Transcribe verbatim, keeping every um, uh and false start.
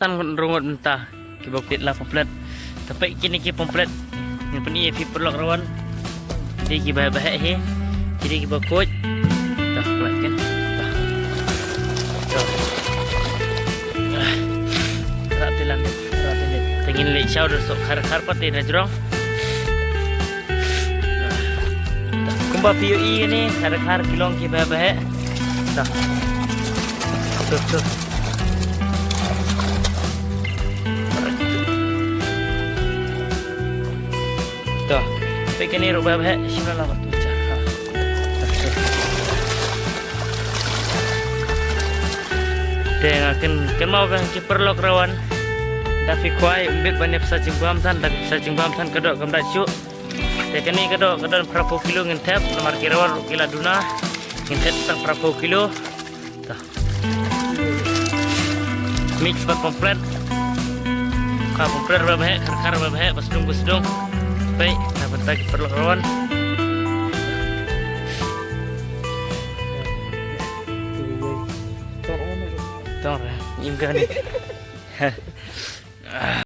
Tan ngut rngut mynta kiba kit la pamplet. Te peit kine ki pamplet. Ngin pyni ïa phi paralok rawan. Kine kiba heh hi. Kine kiba khuid. Dah, peit kan. Dah. Dah. Rat tilan, rat tilan. Te ngin leit shaw da soh khar khar pat te na jrong. Kumba phi ïohi ne, khar khar ki long kiba heh. Dah. Tuh, tuh. Tuh. Peit kane ruh ba heh, shim la la. Tuh, tuh. Te nga kyn, kynmaw ba ki paralok rawan. Da phi kwai, ym bit ban ïa pisa jingbam than, da phi pisa jingbam than ka doh kam da shuh. Te kane ka doh, ka don phra phew kilo ngin thep, namar ki rawan ruh ki la duna. Ngin thep tang phra phew kilo. Dah. Mix bad pamplet. Ka pamplet ba heh, khar khar ba heh, ba sdung ba sdung. Peit, na bynta ki paralok rawan. Tong re, im kane.